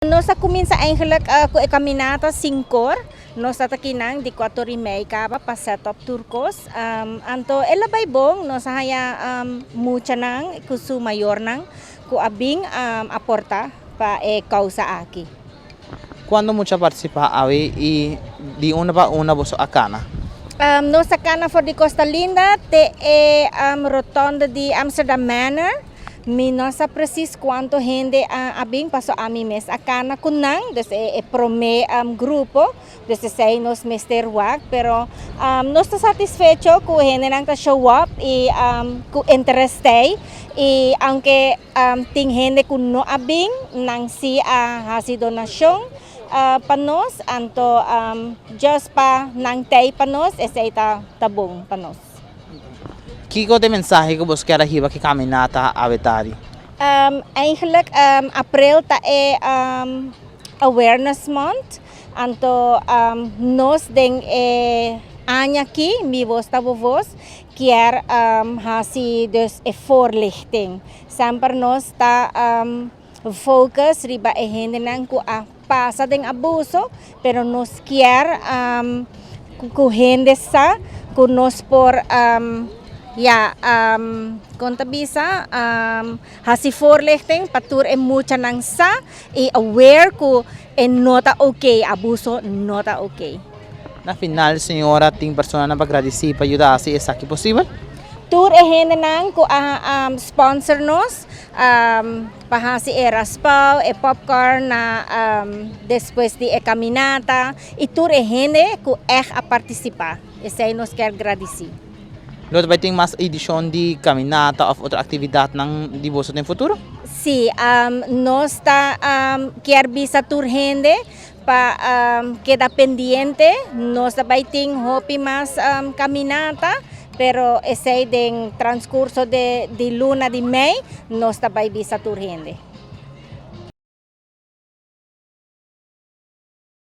Nos a cuminsa eigenlijk cu e caminata 5 or. Nos ta akinan di 4:30 caba pa set up tur cos. Anto el a bay bon, nos a haya muchanan cu su mayornan cu a bin aporta pa e causa aki. Cuanto mucha a participa awe y di unda pa unda boso a cana? Nos a cana for di Costa Linda te e rotonde di Amsterdam Manor. Mi no sa precies cuanto hende a bin, paso ami mes a cana cu nan, dus e prome grupo, dus esey nos mester wak, pero nos ta satisfecho cu hendenan ta show up y cu interes t'ey, y aunke tin hende cu no a bin, nan si a haci donacion pa nos, anto just pa nan t'ey pa nos, esey ta bon pa nos. Kico ta e mensahe cu bo kier hiba cu e caminata awe tardi? Eigenlijk april ta e awareness month. Anto nos den e aña aki, Mi Voz Ta Bo Voz, kier haci dus e voorlichting. Semper nos ta focus riba e hendenan cu a pasa den abuso, pero nos kier cu hende sa cu nos por ja, con ta bisa, haci voorlichting pa tur e muchanan sa y aware cu e no ta ok, abuso no ta ok. Na final, señora, tin personanan pa gradici pa yuda haci esaki posibel? Tur e hendenan cu a sponsor nos, pa haci e raspao, e popcorn na despues di e caminata y tur e hende cu echt a participa. Esey nos kier gradici. Lo bay tin mas edicion di caminata of otro actividadnan di boso den futuro? Si, nos ta kier bisa tur hende pa keda pendiente, nos ta bay tin hopi mas caminata, pero esey den transcurso di luna di mei, nos ta bay bisa tur hende.